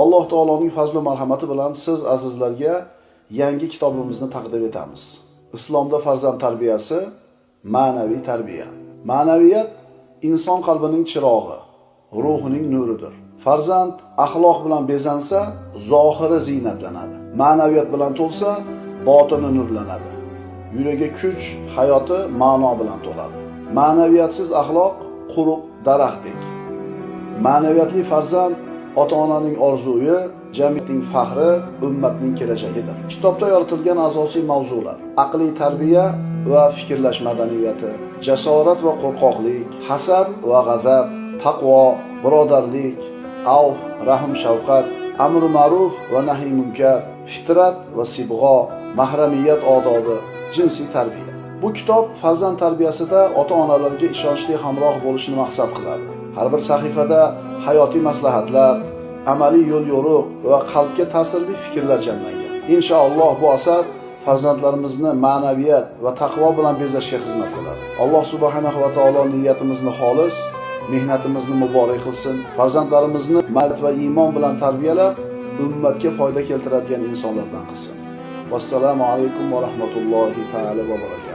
Alloh taoloning fazli marhamati bilan siz azizlarga yangi kitobimizni taqdim etamiz. Islomda farzand tarbiyasi, ma'naviy tarbiya. Ma'naviyat inson qalbining chirog'i, ruhining nuridir. Farzand axloq bilan bezansa, zohiri ziynatlanadi. Ma'naviyat bilan to'lsa, botini nurlanadi. Yuragi kuch, hayoti ma'no bilan to'ladi. Ma'naviyatsiz axloq quruq daraxtdek. Ma'naviyatli farzand ota-onaning orzuyi, jamiyatning faxri, ummatning kelajagidir. Kitobda yoritilgan asosiy mavzular: aqliy tarbiya va fikrlash madaniyati, jasorat va qo'rqoqlik, hasad va g'azab, taqvo, birodarlik, avf, rahm shafqat, amri ma'ruf va nahiy munkar, fitrat va sibg'o, mahramiyat odobi, jinsiy tarbiya. Bu kitob farzand tarbiyasida ota-onalarga ishonchli hamroh bo'lishni maqsad qiladi. Har bir sahifada hayotiy maslahatlar, amaliy yo'l-yo'riq va qalbga ta'sirli fikrlar jamlangan. Inshaalloh bu asar farzandlarimizni ma'naviyat va taqvo bilan bezashga xizmat qiladi. Alloh subhanahu va taolo niyatimizni xolis, mehnatimizni muborak qilsin. Farzandlarimizni ma'rifat va iymon bilan tarbiyalab, ummatga foyda keltiradigan insonlardan qilsin. Vassalomu alaykum va rahmatullohi taala va barakatuh.